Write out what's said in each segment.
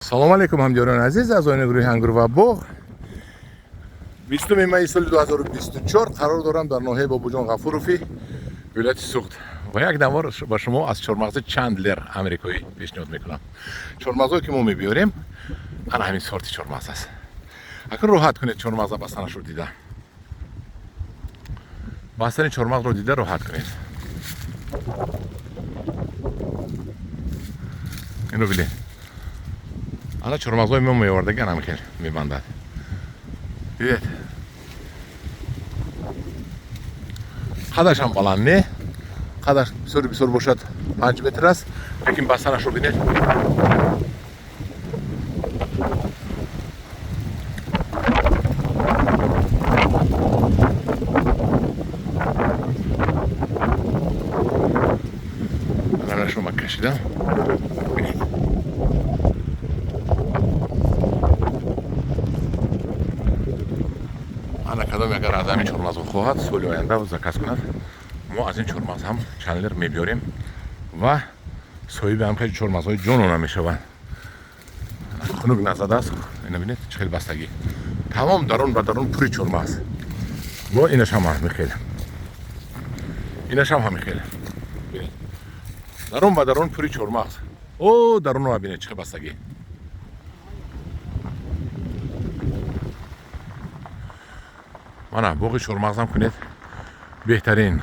Салом алейкум, ҳамдиёрони азиз, аъзоёни гурӯҳи Ангур ва боғ. 20 майи соли 2024 қарор дорам дар ноҳияи Бобоҷон Ғафурови вилояти Суғд ва як навор ба шумо аз чормағзи Чандлер амрикоӣ пешниҳод мекунам. Чормағзое ки мо мебиёрем, ана ҳамин сорти чормағз аст. Акун роҳат кунед, чормағза бастанашро дида. Бастани чормағзро дида роҳат кунед. Инро бинед. Ана чормағзҳои мо меовардаги ана хел мебандад. Дидед? Қадашам баланд не, қадаш бисёр бисёр бошад 5 метр аст, лекин бастанашро бинед. Анашро ман кашидам. Бинед. Ана кадоме агар аз ҳамин чормағзо хоҳад, соли оянда заказ кунад, мо аз ин чормағз ҳам Чандлер мебиёрем ва соҳиби ҳам хеле чормағзҳои ҷонона мешаванд. Хунук назадааст, ина бинед, чӣ хеле бастагӣ. Тамом дарун ба дарун пури чормағз. Бо инаш ҳам ҳамин хел. Инаш ҳам ҳамин хел. Бинед. Дарун ба дарун пури чормағз. О, дарунро бинед, чӣ хел бастагӣ. Мана боғи чормағзам кунед, беҳтарин.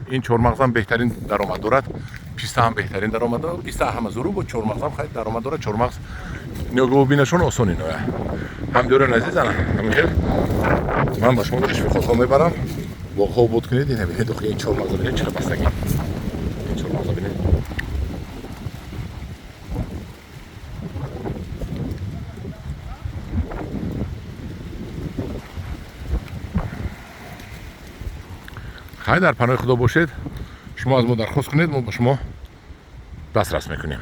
Ин чормағзам беҳтарин даромад дорад, писта ҳам беҳтарин даромад дорад, писта ҳама зуру бо чормағзам хеле даромад дорад. Чормағз нигоҳубинашон осон иноя. Ҳамдиёрони азиз, ана ҳамин хел ман ба шумо ташвиқотҳо мебарам. Боғҳо обод кунед. Ина бинед, охи ин чормағза бинед, чӣ бастагӣ. Ин чормағза бинед. Хай, дар паноҳи Худо бошед. Шумо аз мо дархост кунед, мо ба шумо дастрас мекунем.